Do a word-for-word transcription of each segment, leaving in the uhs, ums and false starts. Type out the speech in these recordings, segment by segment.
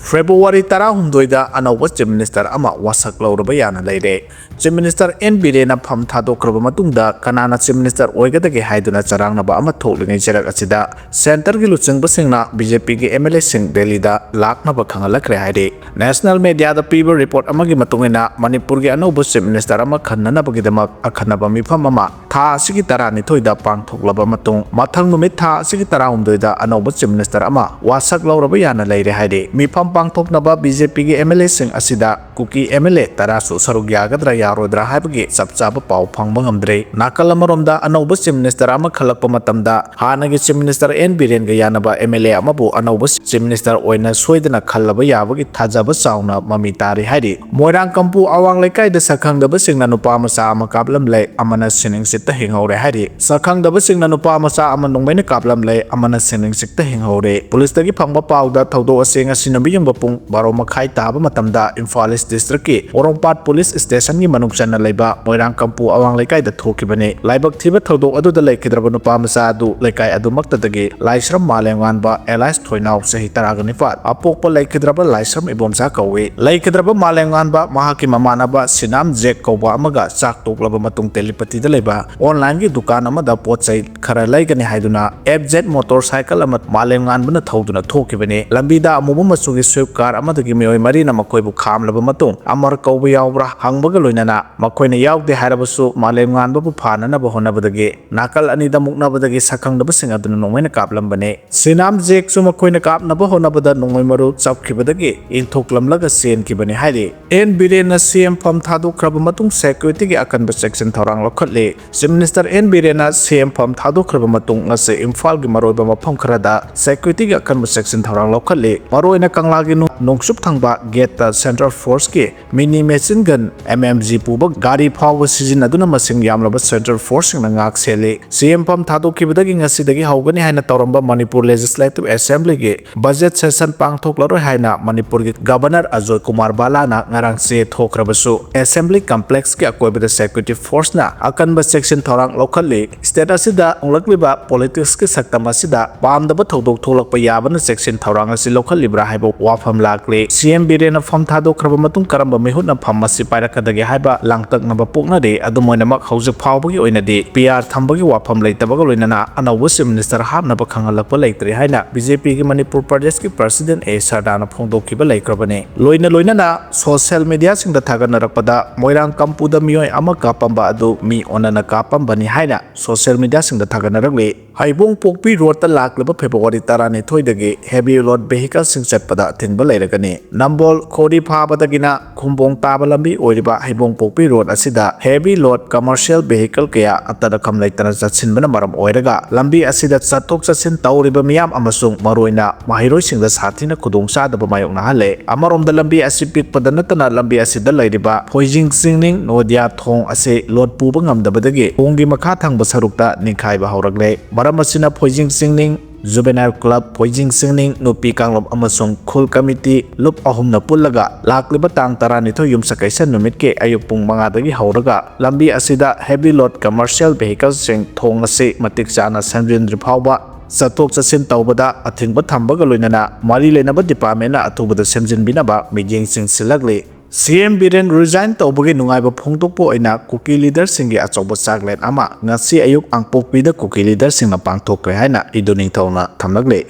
February ꯇꯔꯥꯍꯨꯝꯗꯣꯏꯗ ꯑꯅꯧꯕ Chief Minister ꯑꯃ ꯋꯥꯁꯛ ꯂꯧꯔꯕ ꯌꯥꯅ ꯂꯩꯔꯦ꯫ Chief Minister ꯑꯦꯟ ꯕꯤꯔꯦꯟꯅ ꯐꯝ ꯊꯥꯗꯣꯛꯈ꯭ꯔꯕ ꯃꯇꯨꯡꯗ ꯀꯅꯥꯅ Chief Minister ꯑꯣꯏꯒꯗꯒꯦ ꯍꯥꯏꯗꯨꯅ ꯆꯔꯥꯡꯅꯕ ꯑꯃ ꯊꯣꯛꯂꯤꯉꯩ ꯆꯩꯔꯛ ꯑꯁꯤꯗ centreꯒꯤ ꯂꯨꯆꯤꯡꯕꯁꯤꯡꯅ ꯕꯤ ꯖꯦ ꯄꯤꯒꯤ ꯑꯦꯝ ꯑꯦꯜ ꯑꯦꯁꯤꯡ ꯗꯦꯜꯂꯤꯗ ꯂꯥꯛꯅꯕ ꯈꯪꯍꯜꯂꯛꯈ꯭ꯔꯦ ꯍꯥꯏꯔꯤ꯫ National mediaꯗ ꯄꯤꯕ report ꯑꯃꯒꯤ ꯃꯇꯨꯡ ꯏꯟꯅ ꯃꯅꯤꯄꯨꯔꯒꯤ ꯑꯅꯧꯕ Chief Minister ꯑꯃ ꯈꯟꯅꯅꯕꯒꯤꯗꯃꯛ ꯑꯈꯟꯅꯕ ꯃꯤꯐꯝ ꯑꯃ ꯊꯥ ꯑꯁꯤꯒꯤ ꯇꯔꯥꯅꯤꯊꯣꯏꯗ ꯄꯥꯡꯊꯣꯛꯂꯕ ꯃꯇꯨꯡ, ꯃꯊꯪ ꯅꯨꯃꯤꯠ ꯊꯥ ꯑꯁꯤꯒꯤ ꯇꯔꯥꯍꯨꯝꯗꯣꯏꯗ ꯑꯅꯧꯕ Chief Minister ꯑꯃ ꯋꯥꯁꯛ ꯂꯧꯔꯕ ꯌꯥꯅ ꯂꯩꯔꯦ ꯍꯥꯏꯔꯤ꯫ ꯃꯤꯐꯝ ꯄꯥꯡꯊꯣꯛꯅꯕ ꯕꯤ ꯖꯦ ꯄꯤꯒꯤ ꯑꯦꯝ ꯑꯦꯜ ꯑꯦꯁꯤꯡ ꯑꯁꯤꯗ ꯀꯨꯀꯤ ꯑꯦꯝ ꯑꯦꯜ ꯑꯦ ꯇꯔꯥꯁꯨ ꯁꯔꯨꯛ ꯌꯥꯒꯗ꯭ꯔꯥ ꯌꯥꯔꯣꯏꯗ꯭ꯔꯥ ꯍꯥꯏꯕꯒꯤ ꯆꯞ ꯆꯥꯕ ꯄꯥꯎ ꯐꯪꯕ ꯉꯝꯗ꯭ꯔꯤ꯫ ꯅꯥꯀꯜ ꯑꯃꯔꯣꯝꯗ, ꯑꯅꯧꯕ Chief Minister ꯑꯃ ꯈꯜꯂꯛꯄ ꯃꯇꯝꯗ ꯍꯥꯟꯅꯒꯤ Chief Minister ꯑꯦꯟ ꯕꯤꯔꯦꯟꯒ ꯌꯥꯅꯕ ꯑꯦꯝ ꯑꯦꯜ ꯑꯦ ꯑꯃꯕꯨ ꯑꯅꯧꯕ Chief Minister ꯑꯣꯏꯅ ꯁꯣꯏꯗꯅ ꯈꯜꯂꯕ ꯌꯥꯕꯒꯤ ꯊꯥꯖꯕ ꯆꯥꯎꯅ ꯃꯃꯤ ꯇꯥꯔꯤ ꯍꯥꯏꯔꯤ꯫ ꯃꯣꯏꯔꯥꯡ ꯀꯝꯄꯨ ꯑꯋꯥꯡ ꯂꯩꯀꯥꯏꯗ ꯁꯛꯈꯪꯗꯕꯁꯤꯡꯅ ꯅꯨꯄꯥ ꯃꯆꯥ ꯑꯃ ꯀꯥꯞꯂꯝꯂꯦ, ꯑꯃꯅ ꯁꯤꯅꯤꯡꯁꯤꯠꯇ ꯍꯤꯡꯍꯧꯔꯦ ꯍꯥꯏꯔꯤ꯫ ꯁꯛꯈꯪꯗꯕꯁꯤꯡꯅ ꯅꯨꯄꯥ ꯃꯆꯥ ꯑꯃ ꯅꯣꯡꯃꯩꯅ ꯀꯥꯞꯂꯝꯂꯦ, ꯑꯃꯅ ꯁꯤꯅꯤꯡꯁꯤꯠꯇ ꯍꯤꯡꯍꯧꯔꯦ꯫ ꯄꯨꯂꯤꯁꯇꯒꯤ ꯐꯪꯕ ꯄꯥꯎꯗ ꯊꯧꯗꯣꯛ ꯑꯁꯤ ꯉꯁꯤ ꯅꯨꯃꯤꯠ ꯌꯨꯡꯕ ꯄꯨꯡ ꯕꯥꯔꯣ ꯃꯈꯥꯏ ꯇꯥꯕ ꯃꯇꯝꯗ ꯏꯝꯐꯥꯜ East Districtꯀꯤ ꯄꯣꯔꯣꯝꯄꯥꯠ Police Stationꯒꯤ ꯃꯅꯨꯡ ꯆꯟꯅ ꯂꯩꯕ ꯃꯣꯏꯔꯥꯡ ꯀꯝꯄꯨ ꯑꯋꯥꯡ ꯂꯩꯀꯥꯏꯗ ꯊꯣꯛꯈꯤꯕꯅꯤ꯫ ꯂꯥꯏꯕꯛ ꯊꯤꯕ ꯊꯧꯗꯣꯛ ꯑꯗꯨꯗ ꯂꯩꯈꯤꯗ꯭ꯔꯕ ꯅꯨꯄꯥ ꯃꯆꯥ ꯑꯗꯨ ꯂꯩꯀꯥꯏ ꯑꯗꯨꯃꯛꯇꯗꯒꯤ ꯂꯥꯏꯁ꯭ꯔꯝ ꯃꯥꯂꯦꯝꯉꯥꯟꯕ alias ꯊꯣꯏꯅꯥꯎ, ꯆꯍꯤ ꯇꯔꯥꯒ ꯅꯤꯄꯥꯜ, ꯑꯄꯣꯛꯄ ꯂꯩꯈꯤꯗ꯭ꯔꯕ ꯂꯥꯏꯁ꯭ꯔꯝ ꯏꯕꯣꯝꯆꯥ ꯀꯧꯏ꯫ ꯂꯩꯈꯤꯗ꯭ꯔꯕ ꯃꯥꯂꯦꯝꯉꯥꯟꯕ ꯃꯍꯥꯛꯀꯤ ꯃꯃꯥꯟꯅꯕ ꯁꯤꯅꯥꯝ ꯖꯦꯛ ꯀꯧꯕ ꯑꯃꯒ ꯆꯥꯛ ꯇꯣꯛꯂꯕ ꯃꯇꯨꯡ ꯇꯦꯂꯤꯄꯇꯤꯗ ꯂꯩꯕ onlineꯒꯤ ꯗꯨꯀꯥꯟ ꯑꯃꯗ ꯄꯣꯠ ꯆꯩ ꯈꯔ ꯂꯩꯒꯅꯤ ꯍꯥꯏꯗꯨꯅ F Z motorcycle ꯑꯃ ꯃꯥꯂꯦꯝꯉꯥꯟꯕꯅ ꯊꯧꯗꯨꯅ ꯊꯣꯛꯈꯤꯕꯅꯤ꯫ ꯂꯝꯕꯤꯗ ꯑꯃꯨꯕ ꯃꯆꯨꯒꯤ Swift car ꯑꯃꯗꯒꯤ ꯃꯤꯑꯣꯏ ꯃꯔꯤꯅ ꯃꯈꯣꯏꯕꯨ ꯈꯥꯝꯂꯕ ꯃꯇꯨꯡ ꯑꯃꯔ ꯀꯧꯕ ꯌꯥꯎꯕ꯭ꯔꯥ ꯍꯪꯕꯒ ꯂꯣꯏꯅꯅ ꯃꯈꯣꯏꯅ ꯌꯥꯎꯗꯦ ꯍꯥꯏꯔꯕꯁꯨ ꯃꯥꯂꯦꯝꯉꯥꯟꯕꯕꯨ ꯐꯥꯅꯅꯕ ꯍꯣꯠꯅꯕꯗꯒꯤ ꯅꯥꯀꯜ ꯑꯅꯤꯗ ꯃꯨꯛꯅꯕꯗꯒꯤ ꯁꯛꯈꯪꯗꯕꯁꯤꯡ ꯑꯗꯨꯅ ꯅꯣꯡꯃꯩꯅ ꯀꯥꯞꯂꯝꯕꯅꯤ꯫ ꯁꯤꯅꯥꯝ ꯖꯦꯛꯁꯨ ꯃꯈꯣꯏꯅ ꯀꯥꯞꯅꯕ ꯍꯣꯠꯅꯕꯗ ꯅꯣꯡꯃꯩ ꯃꯔꯨ ꯆꯞꯈꯤꯕꯗꯒꯤ ꯏꯟꯊꯣꯛꯂꯝꯂꯒ ꯆꯦꯟꯈꯤꯕꯅꯤ ꯍꯥꯏꯔꯤ꯫ ꯑꯦꯟ ꯕꯤꯔꯦꯟꯅ ꯁꯤ ꯑꯦꯝ ꯐꯝ ꯊꯥꯗꯣꯛꯈ꯭ꯔꯕ ꯃꯇꯨꯡ securityꯒꯤ ꯑꯀꯟꯕ ꯆꯦꯛꯁꯤꯟ ꯊꯧꯔꯥꯡ ꯂꯧꯈꯠꯂꯤ꯫ Chief Minister ꯑꯦꯟ ꯕꯤꯔꯦꯟꯅ ꯁꯤ ꯑꯦꯝ ꯐꯝ ꯊꯥꯗꯣꯛꯈ꯭ꯔꯕ ꯃꯇꯨꯡ ꯉꯁꯤ ꯏꯝꯐꯥꯜꯒꯤ ꯃꯔꯨꯑꯣꯏꯕ ꯃꯐꯝ ꯈꯔꯗ securityꯒꯤ ꯑꯀꯟꯕ ꯆꯦꯛꯁꯤꯟ ꯊꯧꯔꯥꯡ ꯂꯧꯈꯠꯂꯤ꯫ ꯃꯔꯨꯑꯣꯏꯅ ꯀꯪꯂꯥꯒꯤ ꯅꯣꯡ-, ꯅꯣꯡꯆꯨꯞ ꯊꯪꯕ gateꯇ central forceꯀꯤ mini machine gun, M M G ꯄꯨꯕ ꯒꯥꯔꯤ ꯐꯥꯎꯕ ꯁꯤꯖꯤꯟꯅꯗꯨꯅ ꯃꯁꯤꯡ ꯌꯥꯝꯂꯕ central forceꯁꯤꯡꯅ ꯉꯥꯛ ꯁꯦꯜꯂꯤ꯫ ꯁꯤ ꯑꯦꯝ ꯐꯝ ꯊꯥꯗꯣꯛꯈꯤꯕꯗꯒꯤ ꯉꯁꯤꯗꯒꯤ ꯍꯧꯒꯅꯤ ꯍꯥꯏꯅ ꯇꯧꯔꯝꯕ ꯃꯅꯤꯄꯨꯔ Legislative Assemblyꯒꯤ budget session ꯄꯥꯡꯊꯣꯛꯂꯔꯣꯏ ꯍꯥꯏꯅ ꯃꯅꯤꯄꯨꯔꯒꯤ Governor ꯑꯖꯣꯏ ꯀꯨꯃꯥꯔ ꯕꯥꯂꯥꯅ ꯉꯔꯥꯡ ꯆꯦ ꯊꯣꯛꯈ꯭ꯔꯕꯁꯨ, Assembly complexꯀꯤ ꯑꯀꯣꯏꯕꯗ security forceꯅ ꯑꯀꯟꯕ ꯆꯦꯛꯁꯤꯟ ꯊꯧꯔꯥꯡ ꯂꯧꯈꯠꯂꯤ꯫ State ꯑꯁꯤꯗ ꯍꯣꯡꯂꯛꯂꯤꯕ politicsꯀꯤ ꯁꯛꯇꯝ ꯑꯁꯤꯗ ꯄꯥꯝꯗꯕ ꯊꯧꯗꯣꯛ ꯊꯣꯛꯂꯛꯄ ꯌꯥꯕꯅ ꯆꯦꯛꯁꯤꯟ ꯊꯧꯔꯥꯡ ꯑꯁꯤ ꯂꯧꯈꯠꯂꯤꯕ꯭ꯔꯥ ꯍꯥꯏꯕ ꯋꯥ ꯋꯥꯐꯝ ꯂꯥꯛꯂꯤ꯫ ꯁꯤ ꯑꯦꯝ ꯕꯤꯔꯦꯟꯅ ꯐꯝ ꯊꯥꯗꯣꯛꯈ꯭ꯔꯕ ꯃꯇꯨꯡ ꯀꯔꯝꯕ ꯃꯤꯍꯨꯠꯅ ꯐꯝ ꯑꯁꯤ ꯄꯥꯏꯔꯛꯀꯗꯒꯦ ꯍꯥꯏꯕ ꯂꯥꯡꯇꯛꯅꯕ ꯄꯣꯛꯅꯔꯤ꯫ ꯑꯗꯨꯝ ꯑꯣꯏꯅꯃꯛ, ꯍꯧꯖꯤꯛ ꯐꯥꯎꯕꯒꯤ ꯑꯣꯏꯅꯗꯤ ꯄꯤ ꯑꯥꯔ ꯊꯝꯕꯒꯤ ꯋꯥꯐꯝ ꯂꯩꯇꯕꯒ ꯂꯣꯏꯅꯅ ꯑꯅꯧꯕ ꯆꯤꯐ ꯃꯤꯅꯤꯁꯇꯔ ꯍꯥꯞꯅꯕ ꯈꯪꯍꯜꯂꯛꯄ ꯂꯩꯇ꯭ꯔꯤ ꯍꯥꯏꯅ ꯕꯤ ꯖꯦ ꯄꯤꯒꯤ ꯃꯅꯤꯄꯨꯔ ꯄ꯭ꯔꯗꯦꯁꯀꯤ ꯄ꯭ꯔꯁꯤꯗꯦꯟ ꯑꯦ ꯁꯔꯗꯥꯅ ꯐꯣꯡꯗꯣꯛꯈꯤꯕ ꯂꯩꯈ꯭ꯔꯕꯅꯤ꯫ ꯂꯣꯏꯅ ꯂꯣꯏꯅꯅ ꯁꯣꯁꯤꯌꯦꯜ ꯃꯤꯗꯤꯌꯥꯁꯤꯡꯗ ꯊꯥꯒꯠꯅꯔꯛꯄꯗ ꯃꯣꯏꯔꯥꯡ ꯀꯝꯄꯨꯗ ꯃꯤꯑꯣꯏ ꯑꯃ ꯀꯥꯞꯄꯝꯕ ꯑꯗꯨ ꯃꯤ ꯑꯣꯟꯅꯅ ꯀꯥꯞꯄꯝꯕꯅꯤ ꯍꯥꯏꯅ ꯁꯣꯁꯤꯌꯦꯜ ꯃꯤꯗꯤꯌꯥꯁꯤꯡꯗ ꯊꯥꯒꯠꯅꯔꯛꯂꯤ꯫ ꯍꯩꯕꯣꯡꯄꯣꯛꯄꯤ ꯔꯣꯗꯇ ꯂꯥꯛꯂꯤꯕ ꯐꯦꯕ꯭ꯔꯨꯋꯥꯔꯤ ꯇꯔꯥꯅꯤꯊꯣꯏꯗꯒꯤ ꯍꯦꯚꯤ ꯂꯣꯗ ꯚꯦꯍꯤꯀꯜꯁꯤꯡ ꯆꯠꯄꯗ ꯑꯊꯤꯡꯕ ꯂꯩꯔꯒꯅꯤ꯫ ꯅꯝꯕꯣꯜ ꯈꯣꯔꯤ ꯐꯥꯕꯗꯒꯤꯅ ꯈꯨꯝꯕꯣꯡ ꯇꯥꯕ ꯂꯝꯕꯤ ꯑꯣꯏꯔꯤꯕ ꯍꯩꯕꯣꯡꯄꯣꯛꯄꯤ ꯔꯣꯗ ꯑꯁꯤꯗ ꯍꯦꯚꯤ ꯂꯣꯗ ꯀꯃꯔꯁꯤꯌꯦꯜ ꯚꯦꯍꯤꯀꯜ ꯀꯌꯥ ꯑꯇꯠ ꯑꯈꯝ ꯂꯩꯇꯅ ꯆꯠꯁꯤꯟꯕꯅ ꯃꯔꯝ ꯑꯣꯏꯔꯒ ꯂꯝꯕꯤ ꯑꯁꯤꯗ ꯆꯠꯊꯣꯛ ꯆꯠꯁꯤꯟ ꯇꯧꯔꯤꯕ ꯃꯤꯌꯥꯝ ꯑꯃꯁꯨꯡ ꯃꯔꯨꯑꯣꯏꯅ ꯃꯍꯩꯔꯣꯏꯁꯤꯡꯗ ꯁꯥꯊꯤꯅ ꯈꯨꯗꯣꯡꯆꯥꯗꯕ ꯃꯥꯌꯣꯛꯅꯍꯜꯂꯦ꯫ ꯑꯃꯔꯣꯝꯗ ꯂꯝꯕꯤ ꯑꯁꯤ ꯄꯤꯛꯄꯗ ꯅꯠꯇꯅ ꯂꯝꯕꯤ ꯑꯁꯤꯗ ꯂꯩꯔꯤꯕ ꯐꯣꯏꯖꯤꯡ ꯆꯤꯡꯅꯤꯡ ꯅꯣꯗꯤꯌꯥ ꯊꯣꯡ ꯑꯁꯤ ꯂꯣꯗ ꯄꯨꯕ ꯉꯝꯗꯕꯗꯒꯤ ꯊꯣꯡꯒꯤ ꯃꯈꯥ ꯊꯪꯕ ꯁꯔꯨꯛꯇ ꯅꯤꯡꯈꯥꯏꯕ ꯍꯧꯔꯛꯂꯦ꯫ ꯃꯔꯝ ꯑꯁꯤꯅ ꯐꯣꯏꯖꯤꯡ ꯆꯤꯡꯅꯤꯡ ꯖꯨꯕꯦꯅꯥꯏꯜ ꯀ꯭ꯂꯕ, ꯐꯣꯏꯖꯤꯡ ꯆꯤꯡꯅꯤꯡ ꯅꯨꯄꯤ ꯀꯥꯡꯂꯨꯞ ꯑꯃꯁꯨꯡ ꯈꯨꯜ ꯀꯃꯤꯇꯤ ꯂꯨꯞ ꯑꯍꯨꯝꯅ ꯄꯨꯜꯂꯒ ꯂꯥꯛꯂꯤꯕ ꯇꯥꯡ ꯇꯔꯥꯅꯤꯊꯣꯏ ꯌꯨꯝꯁꯀꯩꯁ ꯅꯨꯃꯤꯠꯀꯤ ꯑꯌꯨꯛ ꯄꯨꯡ ꯃꯉꯥꯗꯒꯤ ꯍꯧꯔꯒ ꯂꯝꯕꯤ ꯑꯁꯤꯗ ꯍꯦꯚꯤ ꯂꯣꯗ ꯀꯃꯔꯁꯤꯌꯦꯜ ꯚꯦꯍꯤꯀꯜꯁꯤꯡ ꯊꯣꯡ ꯑꯁꯤ ꯃꯇꯤꯛ ꯆꯥꯅ ꯁꯦꯝꯖꯤꯟꯗ꯭ꯔꯤ ꯐꯥꯎꯕ ꯆꯠꯊꯣꯛ ꯆꯠꯁꯤꯟ ꯇꯧꯕꯗ ꯑꯊꯤꯡꯕ ꯊꯝꯕꯒ ꯂꯣꯏꯅꯅ ꯃꯔꯤ ꯂꯩꯅꯕ ꯗꯤꯄꯥꯔꯠꯃꯦꯟꯅ ꯑꯊꯨꯕꯗ ꯁꯦꯝꯖꯤꯟꯕꯤꯅꯕ ꯃꯤꯠꯌꯦꯡ ꯆꯤꯡꯁꯤꯜꯂꯛꯂꯤ꯫ ꯁꯤ ꯑꯦꯝ ꯕꯤꯔꯦꯟ ꯔꯤꯖꯥꯏꯟ ꯇꯧꯕꯒꯤ ꯅꯨꯡꯉꯥꯏꯕ ꯐꯣꯡꯗꯣꯛꯄ ꯑꯣꯏꯅ ꯀꯨꯀꯤ ꯂꯤꯗꯔꯁꯤꯡꯒꯤ ꯑꯆꯧꯕ ꯆꯥꯛꯂꯦꯟ ꯑꯃ ꯉꯁꯤ ꯑꯌꯨꯛ ꯀꯥꯡꯄꯣꯛꯄꯤꯗ ꯀꯨꯀꯤ ꯂꯤꯗꯔꯁꯤꯡꯅ ꯄꯥꯡꯊꯣꯛꯈ꯭ꯔꯦ ꯍꯥꯏꯅ ꯏꯗꯨ ꯅꯤꯡꯊꯧꯅ ꯊꯝꯂꯛꯂꯤ꯫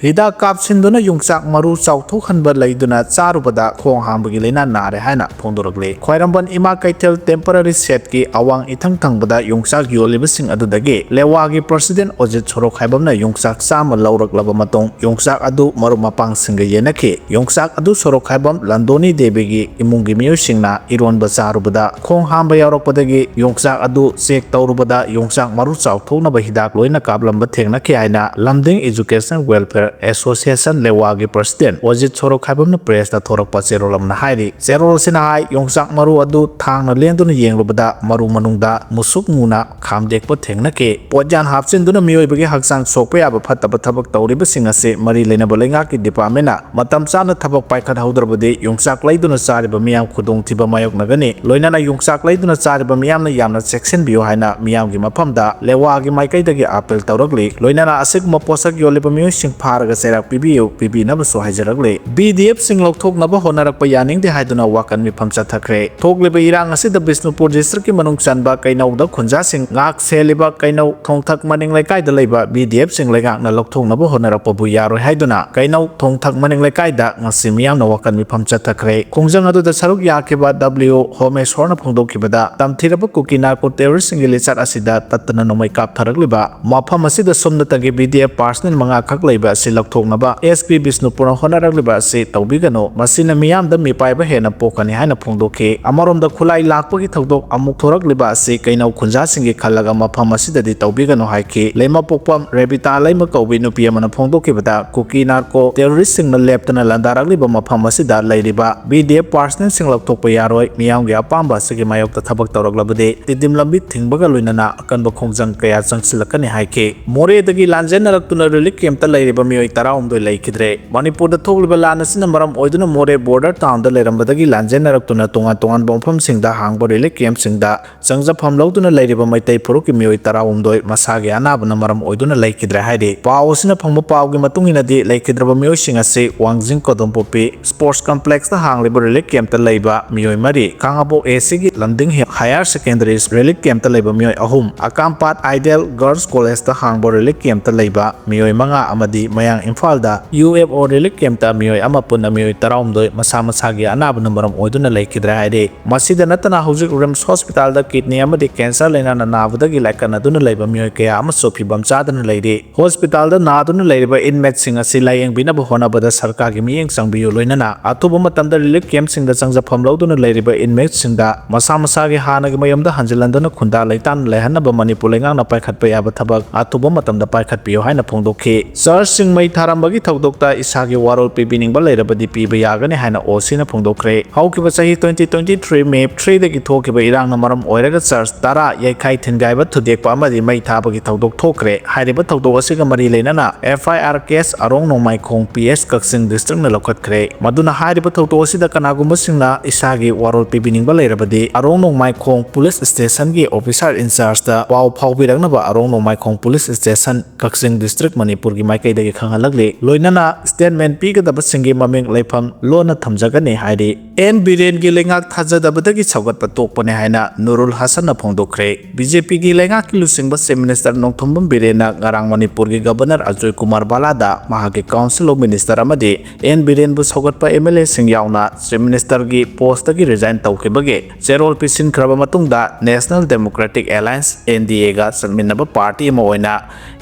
ꯍꯤꯗꯥꯛ ꯀꯥꯞꯁꯤꯟꯗꯨꯅ ꯌꯣꯡꯆꯥꯛ ꯃꯔꯨ ꯆꯥꯎꯊꯣꯛꯍꯟꯕ ꯂꯩꯗꯨꯅ ꯆꯥꯔꯨꯕꯗ ꯈꯣꯡ ꯍꯥꯝꯕꯒꯤ ꯂꯥꯏꯅꯥ ꯅꯥꯔꯦ ꯍꯥꯏꯅ ꯐꯣꯡꯗꯣꯔꯛꯂꯤ꯫ ꯈ꯭ꯋꯥꯏꯔꯝꯕꯟ ꯏꯃꯥ ꯀꯩꯊꯦꯜ ꯇꯦꯝꯄꯔꯔꯤ ꯁꯦꯠꯀꯤ ꯑꯋꯥꯡ ꯏꯊꯪ ꯊꯪꯕꯗ ꯌꯣꯡꯆꯥꯛ ꯌꯣꯜꯂꯤꯕꯁꯤꯡ ꯑꯗꯨꯗꯒꯤ ꯂꯦꯋꯥꯒꯤ ꯄ꯭ꯔꯁꯤꯗꯦꯟ ꯑꯣꯖꯤꯠ ꯁꯣꯔꯣꯛꯈꯥꯏꯕꯝꯅ ꯌꯣꯡꯆꯥꯛ ꯆꯥꯝꯃ ꯂꯧꯔꯛꯂꯕ ꯃꯇꯨꯡ ꯌꯣꯡꯆꯥꯛ ꯑꯗꯨ ꯃꯔꯨꯞ ꯃꯄꯥꯡꯁꯤꯡꯒ ꯌꯦꯟꯅꯈꯤ꯫ ꯌꯣꯡꯆꯥꯛ ꯑꯗꯨ ꯁꯣꯔꯣꯛꯈꯥꯏꯕꯝ ꯂꯟꯗꯣꯅꯤ ꯗꯦꯕꯤꯒꯤ ꯏꯃꯨꯡꯒꯤ ꯃꯤꯑꯣꯏꯁꯤꯡꯅ ꯏꯔꯣꯟꯕ ꯆꯥꯔꯨꯕꯗ ꯈꯣꯡ ꯍꯥꯝꯕ ꯌꯥꯎꯔꯛꯄꯗꯒꯤ ꯌꯣꯡꯆꯥꯛ ꯑꯗꯨ ꯆꯦꯛ ꯇꯧꯔꯨꯕꯗ ꯌꯣꯡꯆꯥꯛ ꯃꯔꯨ ꯆꯥꯎꯊꯣꯛꯅꯕ ꯍꯤꯗꯥꯛ ꯂꯣꯏꯅ ꯀꯥꯞꯂꯝꯕ ꯊꯦꯡꯅꯈꯤ ꯍꯥꯏꯅ ꯂꯝꯗꯤꯡ ꯏꯖꯨꯀꯦꯁꯅꯦꯜ ꯋꯦꯜꯐꯤꯌꯔ ꯑꯦꯁꯣꯁꯤꯌꯦꯁꯟ ꯂꯦꯋꯥꯒꯤ ꯄ꯭ꯔꯁꯤꯗꯦꯟ ꯑꯣꯖꯤꯠ ꯁꯣꯔꯣꯛꯈꯥꯏꯕꯝꯅ ꯄ꯭ꯔꯦꯁꯇ ꯊꯣꯔꯛꯄ ꯆꯦꯔꯣꯜ ꯑꯃꯅ ꯍꯥꯏꯔꯤ꯫ ꯆꯦꯔꯣꯜ ꯑꯁꯤꯅ ꯍꯥꯏ, ꯌꯣꯡꯆꯥꯛ ꯃꯔꯨ ꯑꯗꯨ ꯊꯥꯡꯅ ꯂꯦꯟꯗꯨꯅ ꯌꯦꯡꯂꯨꯕꯗ ꯃꯔꯨ ꯃꯅꯨꯡꯗ ꯃꯨꯁꯨꯛ ꯃꯨꯅ ꯈꯥꯝꯗꯦꯛꯄ ꯊꯦꯡꯅꯈꯤ꯫ ꯄꯣꯠꯌꯥꯟ ꯍꯥꯞꯆꯤꯟꯗꯨꯅ ꯃꯤꯑꯣꯏꯕꯒꯤ ꯍꯛꯆꯥꯡ ꯁꯣꯛꯄ ꯌꯥꯕ ꯐꯠꯇꯕ ꯊꯕꯛ ꯇꯧꯔꯤꯕꯁꯤꯡ ꯑꯁꯤ ꯃꯔꯤ ꯂꯩꯅꯕ ꯂꯩꯉꯥꯛꯀꯤ ꯗꯤꯄꯥꯔꯠꯃꯦꯟꯅ ꯃꯇꯝ ꯆꯥꯅ ꯊꯕꯛ ꯄꯥꯏꯈꯠꯍꯧꯗ꯭ꯔꯕꯗꯤ ꯌꯣꯡꯆꯥꯛ ꯂꯩꯗꯨꯅ ꯆꯥꯔꯤꯕ ꯃꯤꯌꯥꯝ ꯈꯨꯗꯣꯡꯊꯤꯕ ꯃꯥꯌꯣꯛꯅꯒꯅꯤ꯫ ꯂꯣꯏꯅꯅ ꯌꯣꯡꯆꯥꯛ ꯂꯩꯗꯨꯅ ꯆꯥꯔꯤꯕ ꯃꯤꯌꯥꯝꯅ ꯌꯥꯝꯅ ꯆꯦꯛꯁꯤꯟꯕꯤꯌꯨ ꯍꯥꯏꯅ ꯃꯤꯌꯥꯝꯒꯤ ꯃꯐꯝꯗ ꯂꯦꯋꯥꯒꯤ ꯃꯥꯏꯀꯩꯗꯒꯤ ꯑꯥꯄꯤꯜ ꯇꯧꯔꯛꯂꯤ꯫ ꯂꯣꯏꯅꯅ ꯑꯁꯤꯒꯨꯝꯕ ꯄꯣꯠꯁꯛ ꯌꯣꯜꯂꯤꯕ ꯃꯤꯑꯣꯏꯁꯤꯡ ꯐꯥꯔꯒ ꯆꯩꯔꯥꯛ ꯄꯤꯕꯤꯌꯨ, ꯄꯤꯕꯤꯅꯕꯁꯨ ꯍꯥꯏꯖꯔꯛꯂꯤ꯫ ꯕꯤ ꯗꯤ ꯑꯦꯐꯁꯤꯡ ꯂꯧꯊꯣꯛꯅꯕ ꯍꯣꯠꯅꯔꯛꯄ ꯌꯥꯅꯤꯡꯗꯦ ꯍꯥꯏꯗꯨꯅ ꯋꯥꯀꯟ ꯃꯤꯐꯝ ꯆꯠꯊꯈ꯭ꯔꯦ꯫ ꯊꯣꯛꯂꯤꯕ ꯏꯔꯥꯡ ꯑꯁꯤꯗ ꯕꯤꯁꯅꯨꯄꯨꯔ ꯗꯤꯁꯇ꯭ꯔꯤꯛꯀꯤ ꯃꯅꯨꯡ ꯆꯟꯕ ꯀꯩꯅꯧꯗ ꯈꯨꯟꯖꯥꯁꯤꯡ ꯉꯥꯛ ꯁꯦꯜꯂꯤꯕ ꯀꯩꯅꯧ ꯊꯣꯡꯊꯛ ꯃꯅꯤꯡ ꯂꯩꯀꯥꯏꯗ ꯂꯩꯕ ꯕꯤ ꯗꯤ ꯑꯦꯐꯁꯤꯡ ꯂꯩꯉꯥꯛꯅ ꯂꯧꯊꯣꯛꯅꯕ ꯍꯣꯠꯅꯔꯛꯄꯕꯨ ꯌꯥꯔꯣꯏ ꯍꯥꯏꯗꯨꯅ ꯀꯩꯅꯧ ꯊꯣꯡꯊꯛ ꯃꯅꯤꯡ ꯂꯩꯀꯥꯏꯗ ꯉꯁꯤ ꯃꯤꯌꯥꯝꯅ ꯋꯥꯀꯟ ꯃꯤꯐꯝ ꯆꯠꯊꯈ꯭ꯔꯦ꯫ ꯈꯣꯡꯖꯪ ꯑꯗꯨꯗ ꯁꯔꯨꯛ ꯌꯥꯈꯤꯕ ꯗꯕ꯭ꯂꯤꯎ ꯍꯣꯃꯦꯁꯣꯔꯅ ꯐꯣꯡꯗꯣꯛꯈꯤꯕꯗ, ꯇꯝꯊꯤꯔꯕ ꯀꯨꯀꯤ ꯅꯥꯔꯀꯣ ꯇꯦꯔꯣꯔꯤꯁ꯭ꯠꯁꯤꯡꯒꯤ ꯂꯤꯆꯠ ꯑꯁꯤꯗ ꯇꯠꯇꯅ ꯅꯣꯡꯃꯩ ꯀꯥꯞꯊꯔꯛꯂꯤꯕ ꯃꯐꯝ ꯑꯁꯤꯗ ꯁꯨꯞꯅꯇꯒꯤ ꯕꯤ ꯗꯤ ꯑꯦꯐ ꯄꯥꯔꯁꯅꯦꯜ ꯃꯉꯥ ꯈꯛ ꯂꯩꯕ ꯑꯁꯤ ꯂꯧꯊꯣꯛꯅꯕ ꯑꯦꯁ ꯄꯤ ꯕꯤꯁꯅꯨꯄꯨꯔꯅ ꯍꯣꯠꯅꯔꯛꯂꯤꯕ ꯑꯁꯤ ꯇꯧꯕꯤꯒꯅꯨ, ꯃꯁꯤꯅ ꯃꯤꯌꯥꯝꯗ ꯃꯤꯄꯥꯏꯕ ꯍꯦꯟꯅ ꯄꯣꯛꯀꯅꯤ ꯍꯥꯏꯅ ꯐꯣꯡꯗꯣꯛꯈꯤ꯫ ꯑꯃꯔꯣꯝꯗ ꯈꯨꯠꯂꯥꯏ ꯂꯥꯛꯄꯒꯤ ꯊꯧꯗꯣꯛ ꯑꯃꯨꯛ ꯊꯣꯔꯛꯂꯤꯕ ꯑꯁꯤ ꯀꯩꯅꯧ ꯈꯨꯟꯖꯥꯁꯤꯡꯒꯤ ꯈꯜꯂꯒ ꯃꯐꯝ ꯑꯁꯤꯗꯗꯤ ꯇꯧꯕꯤꯒꯅꯨ ꯍꯥꯏꯈꯤ꯫ ꯂꯩꯃꯄꯣꯛꯄꯝ ꯔꯦꯕꯤꯇꯥ ꯂꯩꯃ ꯀꯧꯕꯤ ꯅꯨꯄꯤ ꯑꯃꯅ ꯐꯣꯡꯗꯣꯛꯈꯤꯕꯗ, ꯀꯨꯀꯤ ꯅꯥꯔꯀꯣ ꯇꯦꯔꯣꯔꯤꯁ꯭ꯠꯁꯤꯡꯅ ꯂꯦꯞꯇꯅ ꯂꯥꯟꯗꯥꯔꯛꯂꯤꯕ ꯃꯐꯝ ꯑꯁꯤꯗ ꯂꯩꯔꯤꯕ ꯕꯤ ꯗꯤ ꯑꯦꯐ ꯄꯥꯔꯁꯅꯦꯜꯁꯤꯡ ꯂꯧꯊꯣꯛꯄ ꯌꯥꯔꯣꯏ, ꯃꯤꯌꯥꯝꯒꯤ ꯑꯄꯥꯝꯕ ꯑꯁꯤꯒꯤ ꯃꯥꯌꯣꯛꯇ ꯊꯕꯛ ꯇꯧꯔꯛꯂꯕꯗꯤ ꯇꯤꯗꯤꯝ ꯂꯝꯕꯤ ꯊꯤꯡꯕꯒ ꯂꯣꯏꯅꯅ ꯑꯀꯟꯕ ꯈꯣꯡꯖꯪ ꯀꯌꯥ ꯆꯪꯁꯤꯜꯂꯛꯀꯅꯤ ꯍꯥꯏꯈꯤ꯫ ꯃꯣꯔꯦꯗꯒꯤ ꯂꯥꯟꯖꯦꯟꯅꯔꯛꯇꯨꯅ ꯔꯤꯂꯤꯐ ꯀꯦꯝꯞꯇ ꯂꯩꯔꯤꯕ ꯃꯤꯑꯣꯏ ꯇꯔꯥꯍꯨꯝꯗꯣꯏ ꯂꯩꯈꯤꯗ꯭ꯔꯦ꯫ ꯃꯅꯤꯄꯨꯔꯗ ꯊꯣꯛꯂꯤꯕ ꯂꯥꯟ ꯑꯁꯤꯅ ꯃꯔꯝ ꯑꯣꯏꯗꯨꯅ ꯃꯣꯔꯦ ꯕꯣꯔꯗꯔ ꯇꯥꯎꯟꯗ ꯂꯩꯔꯝꯕꯗꯒꯤ ꯂꯥꯟꯖꯦꯟꯅꯔꯛꯇꯨꯅ ꯇꯣꯉꯥꯟ ꯇꯣꯉꯥꯟꯕ ꯃꯐꯝꯁꯤꯡꯗ ꯍꯥꯡꯕ ꯔꯤꯂꯤꯐ ꯀꯦꯝꯞꯁꯤꯡꯗ ꯆꯪꯖꯐꯝ ꯂꯧꯗꯨꯅ ꯂꯩꯔꯤꯕ ꯃꯩꯇꯩ ꯐꯨꯔꯨꯞꯀꯤ ꯃꯤꯑꯣꯏ ꯇꯔꯥꯍꯨꯝꯗꯣꯏ ꯃꯁꯥꯒꯤ ꯑꯅꯥꯕꯅ ꯃꯔꯝ ꯑꯣꯏꯗꯨꯅ ꯂꯩꯈꯤꯗ꯭ꯔꯦ ꯍꯥꯏꯔꯤ꯫ ꯄꯥꯎ ꯑꯁꯤꯅ ꯐꯪꯕ ꯄꯥꯎꯒꯤ ꯃꯇꯨꯡ ꯏꯟꯅꯗꯤ, ꯂꯩꯈꯤꯗ꯭ꯔꯕ ꯃꯤꯑꯣꯏꯁꯤꯡ ꯑꯁꯤ ꯋꯥꯡꯖꯤꯡ ꯀꯣꯗꯣꯝꯄꯣꯛꯄꯤ ꯁ꯭ꯄꯣꯔꯠꯁ ꯀꯝꯄ꯭ꯂꯦꯛꯁꯇ ꯍꯥꯡꯂꯤꯕ ꯔꯤꯂꯤꯐ ꯀꯦꯝꯞꯇ ꯂꯩꯕ ꯃꯤꯑꯣꯏ ꯃꯔꯤ, ꯈꯥꯉꯕꯣꯛ ꯑꯦ ꯁꯤꯒꯤ ꯂꯝꯗꯤꯡ ꯍꯤꯜ ꯍꯥꯌꯔ ꯁꯦꯀꯦꯟꯗꯔꯤ ꯔꯤꯂꯤꯐ ꯀꯦꯝꯞꯇ ꯂꯩꯕ ꯃꯤꯑꯣꯏ ꯑꯍꯨꯝ, ꯑꯀꯥꯝꯄꯥꯠ ꯑꯥꯏꯗꯦꯜ ꯒꯔꯜꯁ ꯀꯣꯂꯦꯖꯇ ꯍꯥꯡꯕ ꯔꯤꯂꯤꯐ ꯀꯦꯝꯞꯇ ꯂꯩꯕ ꯃꯤꯑꯣꯏ ꯃꯉꯥ ꯑꯃꯗꯤ ꯃꯌꯥꯡ ꯏꯝꯐꯥꯜꯗ ꯌꯨ ꯑꯦꯐ ꯑꯣ ꯔꯤꯂꯤꯐ ꯀꯦꯝꯞꯇ ꯃꯤꯑꯣꯏ ꯑꯃ ꯄꯨꯟꯅ ꯃꯤꯑꯣꯏ ꯇꯔꯥꯍꯨꯝꯗꯣꯏ ꯃꯁꯥ ꯃꯁꯥꯒꯤ ꯑꯅꯥꯕꯅ ꯃꯔꯝ ꯑꯣꯏꯗꯨꯅ ꯂꯩꯈꯤꯗ꯭ꯔꯦ ꯍꯥꯏꯔꯤ꯫ ꯃꯁꯤꯗ ꯅꯠꯇꯅ ꯍꯧꯖꯤꯛ ꯔꯤꯝꯁ ꯍꯣꯁꯄꯤꯇꯥꯜꯗ ꯀꯤꯗꯅꯤ ꯑꯃꯗꯤ ꯀꯦꯟꯁꯔ ꯂꯥꯏꯅꯥꯅ ꯅꯥꯕꯗꯒꯤ ꯂꯥꯏꯀꯠꯅꯗꯨꯅ ꯂꯩꯕ ꯃꯤꯑꯣꯏ ꯀꯌꯥ ꯑꯃꯁꯨ ꯐꯤꯕꯝ ꯆꯥꯗꯅ ꯂꯩꯔꯤ꯫ ꯍꯣꯁꯄꯤꯇꯥꯜꯗ ꯅꯥꯗꯨꯅ ꯂꯩꯔꯤꯕ ꯏꯟꯃꯦꯠꯁꯤꯡ ꯑꯁꯤ ꯂꯥꯌꯦꯡꯕꯤꯅꯕ ꯍꯣꯠꯅꯕꯗ ꯁꯔꯀꯥꯔꯒꯤ ꯃꯤꯠꯌꯦꯡ ꯆꯪꯕꯤꯌꯨ, ꯂꯣꯏꯅꯅ ꯑꯊꯨꯕ ꯃꯇꯝꯗ ꯔꯤꯂꯤꯐ ꯀꯦꯝꯞꯁꯤꯡꯗ ꯆꯪꯖꯐꯝ ꯂꯧꯗꯨꯅ ꯂꯩꯔꯤꯕ ꯏꯟꯃꯦꯠꯁꯤꯡꯗ ꯃꯁꯥ ꯃꯁꯥꯒꯤ ꯍꯥꯟꯅꯒꯤ ꯃꯌꯨꯝꯗ ꯍꯟꯖꯤꯜꯍꯟꯗꯨꯅ ꯈꯨꯟꯗꯥ ꯂꯩꯇꯥꯅ ꯂꯩꯍꯟꯅꯕ ꯃꯅꯤꯄꯨꯔ ꯂꯩꯉꯥꯛꯅ ꯄꯥꯏꯈꯠꯄ ꯌꯥꯕ ꯊꯕꯛ ꯑꯊꯨꯕ ꯃꯇꯝꯗ ꯄꯥꯏꯈꯠꯄꯤꯌꯨ ꯍꯥꯏꯅ ꯐꯣꯡꯗꯣꯛꯈꯤ꯫ ꯆꯔꯆꯁꯤꯡ ꯃꯩ ꯊꯥꯔꯝꯕꯒꯤ ꯊꯧꯗꯣꯛꯇ ꯏꯁꯥꯒꯤ ꯋꯥꯔꯣꯜ ꯄꯤꯕꯤꯅꯤꯡꯕ ꯂꯩꯔꯕꯗꯤ ꯄꯤꯕ ꯌꯥꯒꯅꯤ ꯍꯥꯏꯅ ꯑꯣ ꯁꯤꯅ ꯐꯣꯡꯗꯣꯛꯈ꯭ꯔꯦ꯫ ꯍꯧꯈꯤꯕ ꯆꯍꯤ twenty twenty-three May three ꯗꯒꯤ ꯊꯣꯛꯈꯤꯕ ꯏꯔꯥꯡꯅ ꯃꯔꯝ ꯑꯣꯏꯔꯒ ꯆꯔꯆ ꯇꯔꯥ ꯌꯩꯈꯥꯏ ꯊꯤꯟꯒꯥꯏꯕ ꯊꯨꯗꯦꯛꯄ ꯑꯃꯗꯤ ꯃꯩ ꯊꯥꯕꯒꯤ ꯊꯧꯗꯣꯛ ꯊꯣꯛꯈ꯭ꯔꯦ꯫ ꯍꯥꯏꯔꯤꯕ ꯊꯧꯗꯣꯛ ꯑꯁꯤꯒ ꯃꯔꯤ ꯂꯩꯅꯅ F I R case ꯑꯔꯣꯡ ꯅꯣꯡꯃꯥꯏꯈꯣꯡ P S ꯀꯛꯆꯤꯡ ꯗꯤꯁꯇ꯭ꯔꯤꯛꯅ ꯂꯧꯈꯠꯈ꯭ꯔꯦ꯫ ꯃꯗꯨꯅ ꯍꯥꯏꯔꯤꯕ ꯊꯧꯗꯣꯛ ꯑꯁꯤꯗ ꯀꯅꯥꯒꯨꯝꯕꯁꯤꯡꯅ ꯏꯁꯥꯒꯤ ꯋꯥꯔꯣꯜ ꯄꯤꯕꯤꯅꯤꯡꯕ ꯂꯩꯔꯕꯗꯤ ꯑꯔꯣꯡ ꯅꯣꯡꯃꯥꯏꯈꯣꯡ ꯄꯨꯂꯤꯁ ꯁ꯭ꯇꯦꯁꯟꯒꯤ ꯑꯣꯐꯤꯁꯥꯔ ꯏꯟꯆꯥꯔꯖꯇ ꯄꯥꯎ ꯐꯥꯎꯕꯤꯔꯛꯅꯕ ꯑꯔꯣꯡ ꯅꯣꯡꯃꯥꯏꯈꯣꯡ ꯄꯨꯂꯤꯁ ꯁ꯭ꯇꯦꯁꯟ, ꯀꯛꯆꯤꯡ ꯗꯤꯁꯇ꯭ꯔꯤꯛ, ꯃꯅꯤꯄꯨꯔꯒꯤ ꯃꯥꯏꯀꯩꯗꯒꯤ ꯈꯪꯍꯜꯂꯛꯂꯤ꯫ ꯂꯣꯏꯅꯅ ꯁ꯭ꯇꯦꯠꯃꯦꯟ ꯄꯤꯒꯗꯕꯁꯤꯡꯒꯤ ꯃꯃꯤꯡ, ꯂꯩꯐꯝ ꯂꯣꯟꯅ ꯊꯝꯖꯒꯅꯤ ꯍꯥꯏꯔꯤ꯫ ꯑꯦꯟ ꯕꯤꯔꯦꯟꯒꯤ ꯂꯩꯉꯥꯛ ꯊꯥꯖꯗꯕꯗꯒꯤ ꯁꯧꯒꯠꯄ ꯇꯣꯛꯄꯅꯤ ꯍꯥꯏꯅ ꯅꯨꯔꯨꯜ ꯍꯁꯟꯅ ꯐꯣꯡꯗꯣꯛꯈ꯭ꯔꯦ꯫ ꯕꯤ ꯖꯦ ꯄꯤꯒꯤ ꯂꯩꯉꯥꯛꯀꯤ ꯂꯨꯆꯤꯡꯕ ꯆꯤꯐ ꯃꯤꯅꯤꯁꯇꯔ ꯅꯣꯡꯊꯣꯝꯕꯝ ꯕꯤꯔꯦꯟꯅ ꯉꯔꯥꯡ ꯃꯅꯤꯄꯨꯔꯒꯤ ꯒꯕꯔꯅꯔ ꯑꯖꯣꯏ ꯀꯨꯃꯥꯔ ꯕꯥꯂꯥꯗ ꯃꯍꯥꯛꯀꯤ ꯀꯥꯎꯟꯁꯤꯜ ꯑꯣꯐ ꯃꯤꯅꯤꯁꯇꯔ ꯑꯃꯗꯤ ꯑꯦꯟ ꯕꯤꯔꯦꯟꯕꯨ ꯁꯧꯒꯠꯄ ꯑꯦꯝ ꯑꯦꯜ ꯑꯦꯁꯤꯡ ꯌꯥꯎꯅ ꯆꯤꯐ ꯃꯤꯅꯤꯁꯇꯔꯒꯤ ꯄꯣꯁꯇꯒꯤ ꯔꯤꯖꯥꯏꯟ ꯇꯧꯈꯤꯕꯒꯤ ꯆꯦꯔꯣꯜ ꯄꯤꯁꯤꯟꯈ꯭ꯔꯕ ꯃꯇꯨꯡꯗ, national democratic alliance, N D ꯑꯦꯒ ꯆꯠꯃꯤꯟꯅꯕ ꯄꯥꯔꯇꯤ ꯑꯃ ꯑꯣꯏꯅ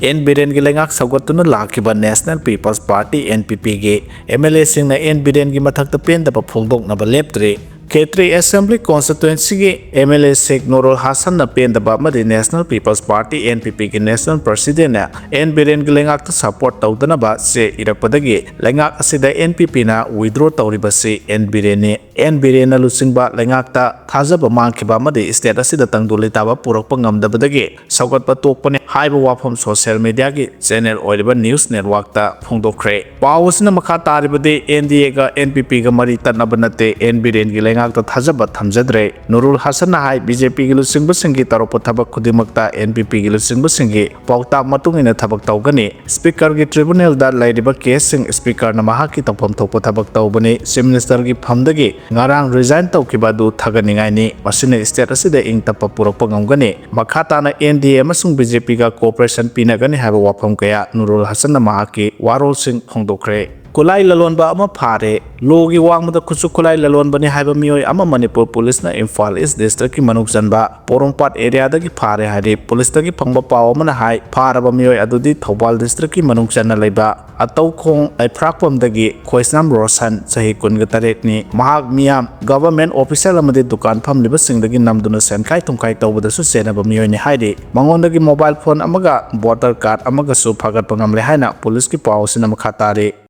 ꯑꯦꯟ ꯕꯤꯔꯦꯟꯒꯤ ꯂꯩꯉꯥꯛ ꯁꯧꯒꯠꯇꯨꯅ ꯂꯥꯛꯈꯤꯕ national people's party, N P ꯄꯤꯒꯤ ꯑꯦꯝ ꯑꯦꯜ ꯑꯦꯁꯤꯡꯅ ꯑꯦꯟ ꯕꯤꯔꯦꯟꯒꯤ ꯃꯊꯛꯇ ꯄꯦꯟꯗꯕ ꯐꯣꯡꯗꯣꯛꯅꯕ ꯂꯦꯞꯇ꯭ꯔꯤ꯫ ꯈꯦꯇ꯭ꯔꯤ ꯑꯦꯁꯦꯝꯕ꯭ꯂꯤ ꯀꯣꯟꯁꯇꯤꯇ꯭ꯋꯦꯟꯁꯤꯒꯤ M L A Sheikh Nurul ꯍꯥꯁꯟꯅ ꯄꯦꯟꯗꯕ ꯑꯃꯗꯤ national people's party, N P ꯄꯤꯒꯤ ꯅꯦꯁꯅꯦꯜ ꯄ꯭ꯔꯁꯤꯗꯦꯟꯅ ꯑꯦꯟ ꯕꯤꯔꯦꯟꯒꯤ ꯂꯩꯉꯥꯛꯇ ꯁꯄꯣꯔꯠ ꯇꯧꯗꯅꯕ ꯆꯦ ꯏꯔꯛꯄꯗꯒꯤ ꯂꯩꯉꯥꯛ ꯑꯁꯤꯗ ꯑꯦꯟ ꯄꯤ ꯄꯤꯅ ꯋꯤꯗ꯭ꯔꯣ ꯇꯧꯔꯤꯕꯁꯤ ꯑꯦꯟ ꯕꯤꯔꯦꯟꯅꯤ꯫ ꯑꯦꯟ ꯕꯤꯔꯦꯟꯅ ꯂꯨꯆꯤꯡꯕ ꯂꯩꯉꯥꯛꯇ ꯊꯥꯖꯕ ꯃꯥꯡꯈꯤꯕ ꯑꯃꯗꯤ ꯁ꯭ꯇꯦꯠ ꯑꯁꯤꯗ ꯇꯪꯗꯨ ꯂꯩꯇꯥꯕ ꯄꯨꯔꯛꯄ ꯉꯝꯗꯕꯗꯒꯤ ꯁꯧꯒꯠꯄ ꯇꯣꯛꯄꯅꯤ ꯍꯥꯏꯕ ꯋꯥꯐꯝ ꯁꯣꯁꯤꯌꯦꯜ ꯃꯤꯗꯤꯌꯥꯒꯤ ꯆꯦꯅꯦꯜ ꯑꯣꯏꯔꯤꯕ ꯅ꯭ꯌꯨꯁ ꯅꯦꯠꯋꯥꯔꯛꯇ ꯐꯣꯡꯗꯣꯛꯈ꯭ꯔꯦ꯫ ꯄꯥꯎ ꯑꯁꯤꯅ ꯃꯈꯥ ꯇꯥꯔꯤꯕꯗꯤ, ꯑꯦꯟ ꯗꯤ ꯑꯦꯒ ꯑꯦꯟ ꯄꯤ ꯄꯤꯒ ꯃꯔꯤ ꯇꯠꯅꯕ ꯅꯠꯇꯦ, ꯑꯦꯟ ꯕꯤꯔꯦꯟꯒꯤ ꯂꯩꯉꯥꯛꯇ ꯊꯥꯖꯕ ꯊꯝꯖꯗ꯭ꯔꯦ꯫ ꯅꯨꯔꯨꯜ ꯍꯁꯟꯅ ꯍꯥꯏ, ꯕꯤ ꯖꯦ ꯄꯤꯒꯤ ꯂꯨꯆꯤꯡꯕꯁꯤꯡꯒꯤ ꯇꯧꯔꯛꯄ ꯊꯕꯛ ꯈꯨꯗꯤꯡꯃꯛꯇ ꯑꯦꯟ ꯄꯤ ꯄꯤꯒꯤ ꯂꯨꯆꯤꯡꯕꯁꯤꯡꯒꯤ ꯄꯥꯎꯇꯥꯛ ꯃꯇꯨꯡ ꯏꯟꯅ ꯊꯕꯛ ꯇꯧꯒꯅꯤ꯫ ꯁ꯭ꯄꯤꯀꯔꯒꯤ ꯇ꯭ꯔꯤꯕꯨꯅꯦꯜꯗ ꯂꯩꯔꯤꯕ ꯀꯦꯁꯁꯤꯡ ꯁ꯭ꯄꯤꯀꯔꯅ ꯃꯍꯥꯛꯀꯤ ꯇꯧꯐꯝ ꯊꯣꯛꯄ ꯊꯕꯛ ꯇꯧꯕꯅꯤ꯫ ꯆꯤꯐ ꯃꯤꯅꯤꯁꯇꯔꯒꯤ ꯐꯝꯗꯒꯤ ꯉꯔꯥꯡ ꯔꯤꯖꯥꯏꯟ ꯇꯧꯈꯤꯕ ꯑꯗꯨ ꯊꯥꯒꯠꯅꯤꯡꯉꯥꯏꯅꯤ꯫ ꯃꯁꯤꯅ ꯁ꯭ꯇꯦꯠ ꯑꯁꯤꯗ ꯏꯪ ꯇꯞꯄ ꯄꯨꯔꯛꯄ ꯉꯝꯒꯅꯤ꯫ ꯃꯈꯥ ꯇꯥꯅ ꯑꯦꯟ ꯗꯤ ꯑꯦ ꯑꯃꯁꯨꯡ ꯕꯤ ꯖꯦ ꯄꯤꯒ ꯀꯣꯑꯣꯄꯔꯦꯁꯟ ꯄꯤꯅꯒꯅꯤ ꯍꯥꯏꯕ ꯋꯥꯐꯝ ꯀꯌꯥ ꯅꯨꯔꯨꯜ ꯍꯁꯟꯅ ꯃꯍꯥꯛꯀꯤ ꯋꯥꯔꯣꯜꯁꯤꯡ ꯐꯣꯡꯗꯣꯛꯈ꯭ꯔꯦ꯫ ꯈꯨꯠꯂꯥꯏ ꯂꯂꯣꯟꯕ ꯑꯃ ꯐꯥꯔꯦ꯫ ꯂꯣꯒꯤ ꯋꯥꯡꯃꯗ ꯈꯨꯠꯁꯨ ꯈꯨꯠꯂꯥꯏ ꯂꯂꯣꯟꯕꯅꯤ ꯍꯥꯏꯕ ꯃꯤꯑꯣꯏ ꯑꯃ ꯃꯅꯤꯄꯨꯔ ꯄꯨꯂꯤꯁꯅ ꯏꯝꯐꯥꯜ ꯏꯁ ꯗꯤꯁꯇ꯭ꯔꯤꯛꯀꯤ ꯃꯅꯨꯡ ꯆꯟꯕ ꯄꯣꯔꯣꯝꯄꯥꯠ ꯑꯦꯔꯤꯌꯥꯗꯒꯤ ꯐꯥꯔꯦ ꯍꯥꯏꯔꯤ꯫ ꯄꯨꯂꯤꯁꯇꯒꯤ ꯐꯪꯕ ꯄꯥꯎ ꯑꯃꯅ ꯍꯥꯏ, ꯐꯥꯔꯕ ꯃꯤꯑꯣꯏ ꯑꯗꯨꯗꯤ ꯊꯧꯕꯥꯜ ꯗꯤꯁꯇ꯭ꯔꯤꯛꯀꯤ ꯃꯅꯨꯡ ꯆꯟꯅ ꯂꯩꯕ ꯑꯇꯧꯈꯣꯡ ꯂꯩꯐ꯭ꯔꯥꯛꯄꯝꯗꯒꯤ ꯈꯣꯏꯁꯅꯥꯝ ꯔꯣꯁꯟ, ꯆꯍꯤ ꯀꯨꯟꯒ ꯇꯔꯦꯠꯅꯤ꯫ ꯃꯍꯥꯛ ꯃꯤꯌꯥꯝ, ꯒꯚꯔꯟꯃꯦꯟꯠ ꯑꯣꯐꯤꯁꯤꯌꯦꯜ ꯑꯃꯗꯤ ꯗꯨꯀꯥꯟ ꯐꯝꯂꯤꯕꯁꯤꯡꯗꯒꯤ ꯅꯝꯗꯨꯅ ꯁꯦꯟꯈꯥꯏ ꯊꯨꯝꯈꯥꯏ ꯇꯧꯕꯗꯁꯨ ꯆꯦꯟꯅꯕ ꯃꯤꯑꯣꯏꯅꯤ ꯍꯥꯏꯔꯤ꯫ ꯃꯉꯣꯟꯗꯒꯤ ꯃꯣꯕꯥꯏꯜ ꯐꯣꯟ ꯑꯃꯒ ꯚꯣꯇꯔ ꯀꯥꯔꯗ ꯑꯃꯒꯁꯨ ꯐꯥꯒꯠꯄ ꯉꯝꯂꯦ ꯍꯥꯏꯅ ꯄꯨꯂꯤꯁꯀꯤ ꯄꯥꯎ ꯑꯁꯤꯅ ꯃꯈꯥ ꯇꯥꯔꯤ꯫